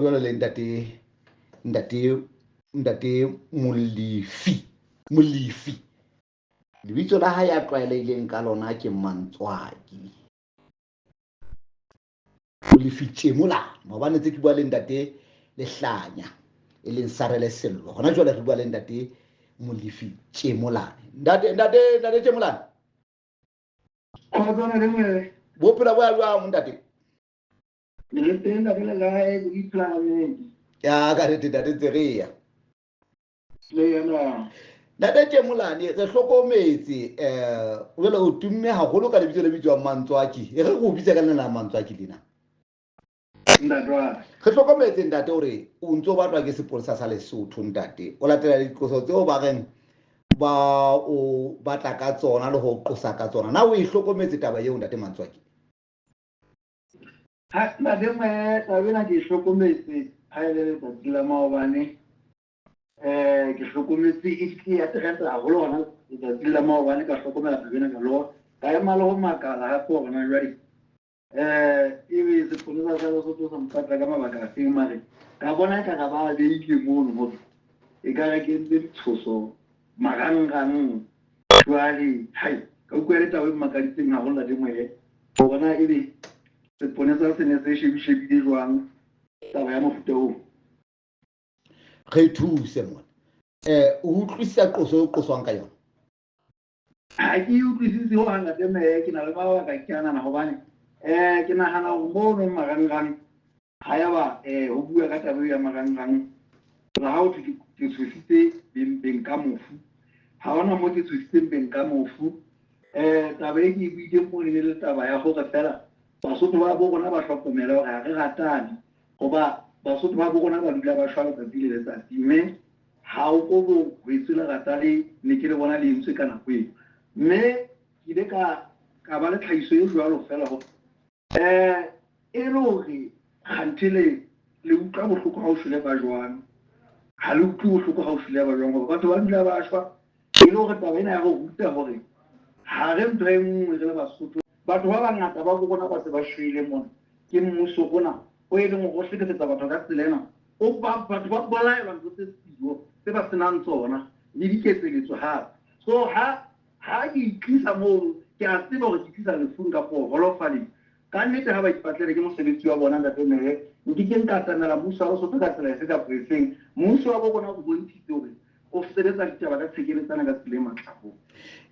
jwale le ntate Molefi. Molefi lebitso la hae a tlwaelehileng ka lona ke Mantswaki. Molefi Tjemolane, maobane ntse ke bua le ntate Lehlanya e leng Sarele Sello. Hona jwale re bua le ntate Molefi Tjemolane. Ntate Tjemolane. Kgotso le nngwe. Bophelo bo ya jwang ntate? Le teng ntate le kae bo iphela? Ya ka nnete ntate ntse re ya. Le yena. Ntate Tjemolane re hlokometse jwale o tumme haholo ka lebitso le bitswang Mantswaki. E re go bitsa ka lena la Mantswaki lena. Ntate wa. Re hlokometse ntate hore o ntso batlwa ke sepolesa sa Lesotho ntate. O latela diqoso tseo ba reng ba o batla ka tsona le ho qosa ka tsona. Na o e hlokometse taba eo ntate Mantswaki? Ha ntate mwe taba ena ke e hlokometse ha e le letsatsi la maobane. Ke hlokometse e hlile ya terata haholo hona letsatsi la maobane, ka hlokomela taba ena ka loha. Ka ema le ho makala hape hore na jwale ebe sepolesa sa Lesotho sa mpatla ka mabaka a feng, mare ka bona ekare ba beile mono hore ekare ke entse ditshoso marangrang. Jwale hai ka utlwa le taba e mmakaditseng haholo ntate Moye, hore na ebe seponesa se ne se shebishebile jwang taba ya mofuta oo. Re thuse mona. O utlwisisa qoso e qoswang ka yona? Ha ke utlwisise ho hang ntate Moye, ke na le mabaka ke a nahana hobane ke nahana hore mono marangrang ha ya ba ho bua ka taba ya marangrang la ha ho thwe ke tshositse beng ka mofu. Ha hona mo ke tshositseng beng ka mofu. Taba e ke e buileng mono e le taba ya hore fela Basotho ba bo rona ba hlokomele hore ha re ratane, hoba Basotho ba bo rona ba dula ba shwa letsatsi le letsatsi, mme ha o ko bo ho etswe lerata le ne ke le bona le entswe ka nako eo. Mme ke ile ka ba le tlhahiso e jwalo fela hore e le hore kganthe le utlwa bohloko ha o shwele ba jwang, ha le utlwe bohloko ha o shwele ba jwang, hore batho ba dula ba shwa. E le hore taba ena ya ho ruta hore ha re ntho e nngwe re le Basotho, batho ba bangata ba bo rona ba se ba shwele mona ke mmuso ona o e leng hore o hlekefetsa batho ka tsela ena, o ba batho ba bolaelwa ntho tse siyo tse ba senang tsona le diketseletso hape. So ha ke itlisa mono, ke a tseba hore ke tlisa lefung kapo ho holofaleng. Ka nnete ha ba ipatlele ke mosebetsi wa bona ntate Mehe, nke ke nka atamela mmuso wa Lesotho ka tsela efe kapa efeng. Mmuso wa bo rona o bontshitse hore o sebetsa ditaba ka tshekeletsana ka tsela e matla haholo.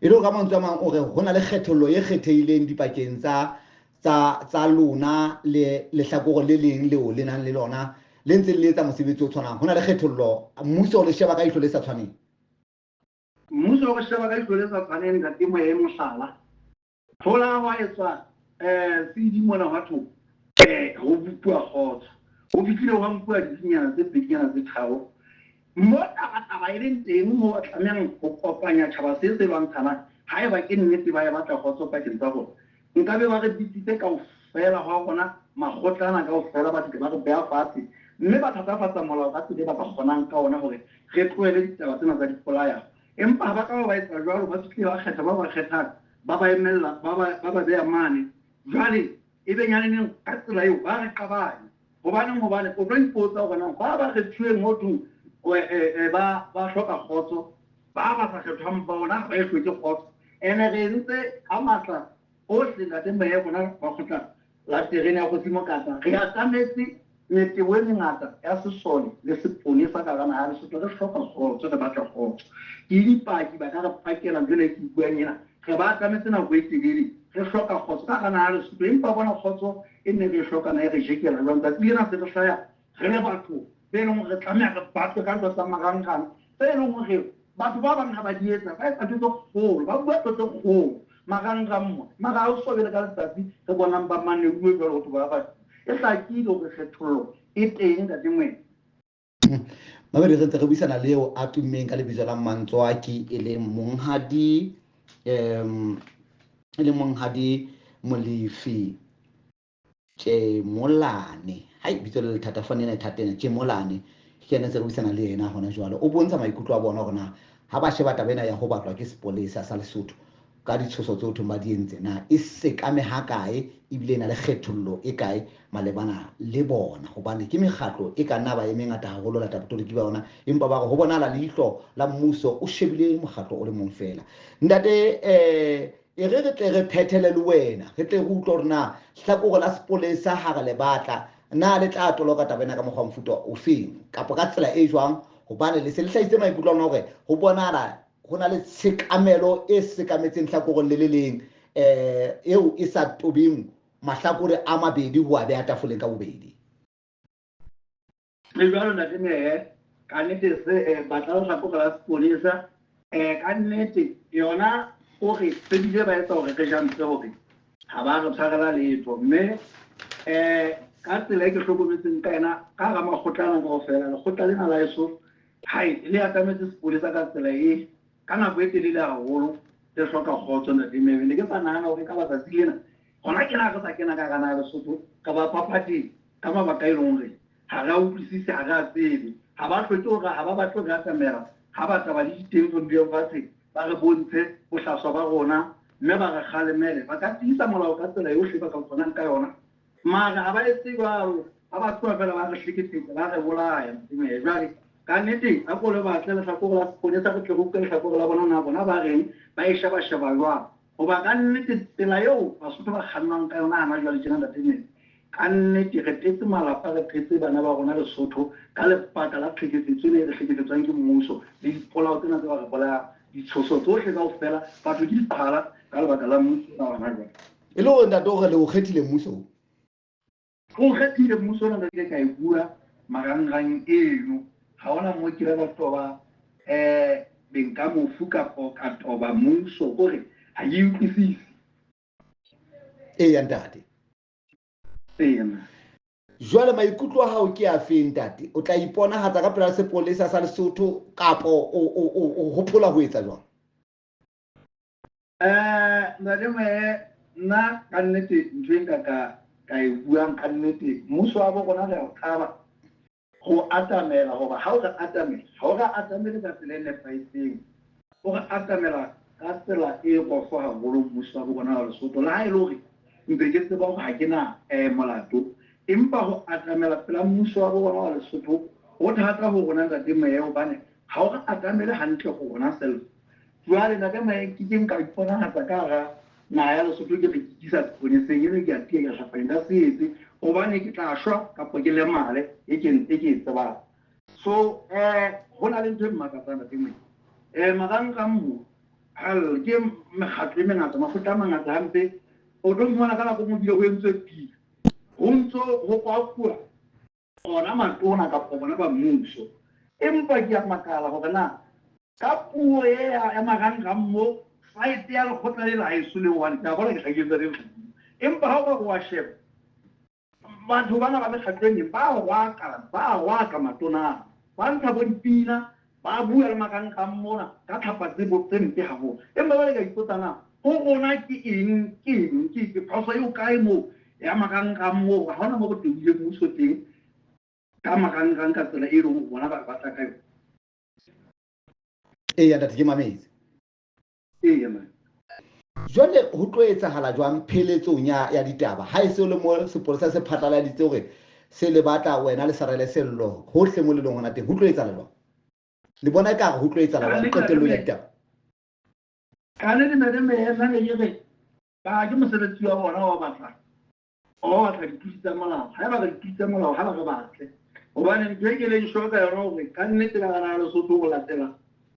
E le ka mantswe a mang o re ho na le kgethollo e kgethehileng dipakeng tsa lona le lehlakore le leng leo le nang le lona le ntseng le etsa mosebetsi o tshwanang. Ho na le kgethollo, mmuso o le sheba ka ihlo le sa tshwaneng. Mmuso o re sheba ka ihlo le sa tshwaneng ntate Moye, mohlala. Hola hwa etswa CD mona hwa thwe ho bupuwa kgotso. Ho fihlile hwa nkuwa dinyana tse pedinyana tse tharo. Mo taba e leng teng mo ba tlamehang ho kopanya tjhaba se se lwantshanang, haeba ke nnete ba e batla kgotso pakeng tsa rona. Nkabe ba re bitsitse kaofela hwa rona makgotlana kaofela ba fihle ba re beha fatshe, mme ba thatafatsa molao ka tsela e ba ka kgonang ka ona hore re tlohele ditaba tsena tsa dipolayano. Empa ha ba ka ba etsa jwalo, ba fihlile ba kgetha ba ba kgethang, ba ba emella, ba ba beha mane. Jwale e be nyaneneng ka tsela eo ba re qabanya. Hobaneng? Hobane o tlo ipotsa hore na ba ba kgethuweng ho thong ba hloka kgotso, ba ba sa kgethwang bona ha ba e hloke kgotso. Ene re entse ka matla ohle ntate Moye rona ba kgotla la terene ya Kgosi Mokata, re atametse metebo e mengata ya sesole le seponesa ka hara naha ya Lesotho. Re hloka kgotso, re batla kgotso. Ke dipaki ba ka re pakela ntho ena e ke buang ena. Re ba atametse nako e telele, re hloka kgotso ka hara naha ya Lesotho, empa bona kgotso e ne re e hloka na e re jekela jwang. Tsatsi lena se re hlaya re le batho be leng hore re tlameha re batlwe ka ntho tsa marangrang, tse leng hore batho ba bang ha ba di etsa, ba etsa ntho tse kgolo, ba bua ntho tse kgolo marangrang mona. Mara ha o so be le ka letsatsi re bonang ba maneuwe jwalo ho thwe ba batho. E hlakile hore kgethollo e teng ntate Moeng. Mabedi re ntse re buisana le eo a tummeng ka lebitso la Mantswaki e leng monghadi e leng monghadi Molefi Tjemolane. Hai bitso le lethata fane ena e thata ena, Tjemolane. Ke yena ntse re buisana le yena hona jwale. O bontsha maikutlo a bona hore na ha ba sheba taba ena ya ho batlwa ke sepolesa sa Lesotho, ka ditshoso tseo thong ba di entse na e sekame ha kae ebile e na le kgethollo e kae malebana le bona, hobane ke mekgatlo e ka nna ba e mengata haholo lata botoloki ba yona, empa ba re ho bonahala leihlo la mmuso o shebile mokgatlo o le mong fela. Ntate, e re re tle re phethele le wena, re tle re utlwe hore na hlakore la sepolesa ha re le batla na le tla toloka taba ena ka mokgwa mofuta ofeng kapa ka tsela e jwang, hobane le se le hlahisitse maikutlo a lona hore ho bonahala ho na le tshekamelo e sekametseng hlakoreng le le leng, eo e sa tobeng mahlakore a mabedi ho a beha tafoleng ka bobedi. Le jwalo ntate Mehe, ka nnete se batla lehlakore la sepolesa, ka nnete yona o re sebile ba etsa hore re jampe hore ha ba re tshwarela letho, mme ka tsela e ke hlokometseng ka yena ka hara makgotla ana kaofela, lekgotla lena la heso hai le atametse sepolesa ka tsela e ka nako e telele haholo, le hloka kgotso ntate Mehe. Ne ke sa nahana hore ka matsatsi lena hona ke na re sa kena ka hara naha ya Lesotho ka ba phaphatheng ka mabaka e leng hore ha re a utlwisise, ha re a tsebe, ha ba hloke hore ha ba batle re atamela, ha ba taba le diteng re dule fatshe ba re bontshe bohlaswa ba rona mme ba re kgalemele, ba ka tiisa molao ka tsela yohle ba ka kgonang ka yona, mara ha ba etse jwalo, ha ba tloha fela ba re hlekefetsa, ba re bolaya. Mme jwale ka nnete a ko le batle lehlakore la sepolesa re tle re utlwe lehlakore la bona na bona ba reng, ba e sheba-sheba jwang, hoba ka nnete tsela eo Basotho ba kgannwang ka yona hana jwale tjena ntate Mehe, ka nnete re tetse malapa, re tetse bana ba rona Lesotho ka lebaka la tlhekefetso ena e re hlekefetswang ke mmuso le dipolao tsena tse ba re bolayang, ditshoso tsohle kaofela, batho ke diphala ka lebaka la mmuso ona hona jwale. E le hore ntate o re le o kgethile mmuso? O kgethile mmuso ona ntate, ka e bua marangrang eno, ha hona moo ke ile ka toba beng ka mofu kapo ka toba mmuso, kore ha ke utlwisise. Eya ntate. Eya. Jwale maikutlo a hao ke a feng ntate? O tla iponahatsa ka pela sepolesa sa Lesotho kapo o hopola ho etsa jwang? Ntate Mehe, nna ka nnete ntho e nka ka e buang ka nnete, mmuso wa bo rona re a o tshaba ho atamela, hoba ha o re atamela, ha o re atamele ka tsela e nepahetseng, o re atamela ka tsela e rofo haholo mmuso wa bo rona wa Lesotho. Le ha e le hore ntse ke tseba hore ha ke na molato, empa ho atamela pela mmuso wa bo rona wa Lesotho ho thata ho rona ntate Mehe, hobane ha o re atamele hantle ho rona self. Jwale ntate Mehe, ke ke nka iponahatsa ka hara naha ya Lesotho ke re ke kisa sepoleseng, eno ke a tiya, ke a hlapanya, nka se etse hobane ke tla shwa kapa ke lemale e ke e ke e tsebang. So ho na le ntho e mmakatsang ntate Mehe, marangrang mo ke mekgatlo e mengata, makgotla a mangata hampe, o tlo fumana ka nako e nngwe ebile ho entswe pila, ho ntso ho kwakuwa ona matona kapa bona ba mmuso. Empa ke a makala hore na ka puo e ya marangrang mo saete ya lekgotla le la heso le hobane ke a bona ke hlaketse le empa ha o ka wa sheba batho bana ba mekgatlo e meng ba rwaka matona, ba ntsha bo dipina, ba bua le marangrang mona ka tlhapa tse mpe haholo. Empa jwale ka ipotsa na ho rona ke eng, ke eng, ke phoso eo kae moo ya marangrang moo, ha hona moo re tobileng mmuso teng ka marangrang ka tsela e leng hore bona ba batla ka yona. Eya ntate, ke mametse. Eya man. Jwale ho tlo etsahala jwang pheletsong ya ditaba ha e se le mo sepolesa se phatlaladitse hore se le batla wena le sarele sello hohle mo le leng hona teng, ho tlo etsahala jwang? Le bona ekare ho tlo etsahala jwang qetellong ya ditaba? Ka nnete ntate Mehe, nna ne ke re ba ke mosebetsi wa bona wa batla, o batla dithusi tsa molao. Ha eba re dithusi tsa molao, ha ba re batle, hobane ntho e ke leng sure ka yona hore ka nnete ka hara Lesotho ho latela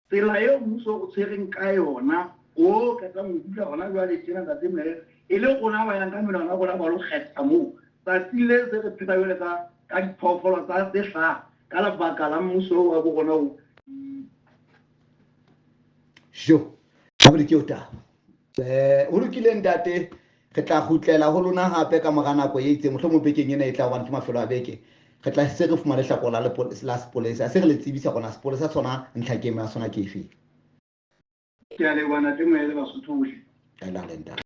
tsela eo mmuso o tshwereng ka yona, o qetang ho dula hona jwale tjena ntate Mehe, e le rona ba yang ka melawana ya rona ba lo kgetha moo tsatsi le se re phela jwale ka diphoofolo tsa tse hlaha ka lebaka la mmuso wa bo rona o. Jo, ha ke o taba. Ho lokile ntate, re tla kgutlela ho lona hape ka mora nako e itseng, mohlomong bekeng ena e tla hobane ke mafelo a beke. Re tla se re fumane lehlakore la sepolesa, se re le tsebisa hore na sepolesa sona ntlhakemo ya sona ke efe. Ke a leboha ntate Moele, Basotho bohle. Ka la le ntate.